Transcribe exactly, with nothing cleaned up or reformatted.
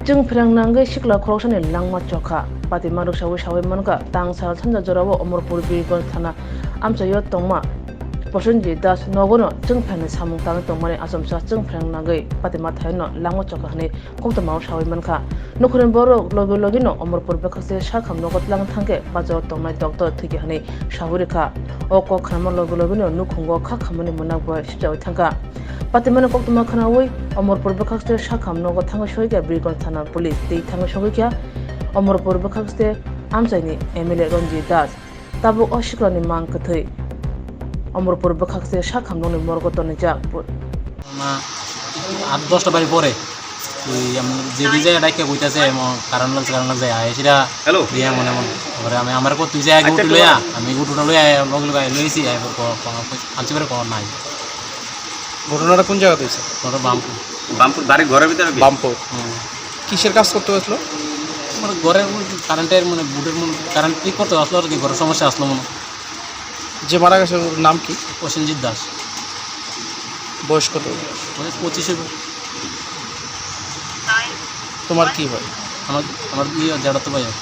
Chwng phreng nangwi sikla khoroksani langma chokha. Patima rwksaui saui mankha, tang sal sanja jorao Omorpur Birgonj thana amchaio tongma Prosenjit Das nogono chwng phrengni samung tangwi tongmani achomsa chwng phreng nangwi patima thaino langma chokha hwnwi koktwmao saui mankha. Nukhungni borok logi logino Omorpur bwkhakse sakham nogo tlang thangkhe bachao tongnai doctor thwikha hwnwi saui rwkha. O kok khnama logi logino nukhungo kha khamani mwnak bo sibjaui thangkha. Patimani koktwma khnaui Omorpur bwkhakse sakham nogo thangwi soikha Birgonj thana police tei thangwi sogwikha Omorpur bwkhakse amchaini M L A Ranjit Das. Tabuk o siklani mang kwthwi Omorpur bwkhakse sakham nokni morgo tonijak. Ma, আট দশটা বাড়ি পরে তুই এমন যে বিজয় ডাইকে কইতাছে এমন কারণ লাগছে, কারণ লাগছে, আয় সেটা হ্যালো। দিয়ে এমন এমন। পরে আমি আমার কো তুই যে আগে আচ্ছা, উঠে লইয়া, তোমার আমি উঠে লইয়া লগে লগে লইছি, আয় কো-, কো-, কো-, আনছি করে কো নাই। ঘটনাটা কোন জায়গাতে হয়েছে? ওটা বামপুর। বামপুর বাড়ি ঘরের ভিতরে কি? বামপুর। হুম। কিসের কাজ করতে হয়েছিল? মানে ঘরের মধ্যে কারেন্টের মানে বোর্ডের মধ্যে কারেন্ট ঠিক করতে আসলো আর কি, ঘরের সমস্যা আসলো মনে হয়। যে মারা গেছে ওর নাম কি? প্রসেনজিৎ দাস। বয়স কত? বয়স পঁচিশ হবে। তোমার কি হয়? আমার, আমার বিয়ে দেড়াতো ভাই হয়।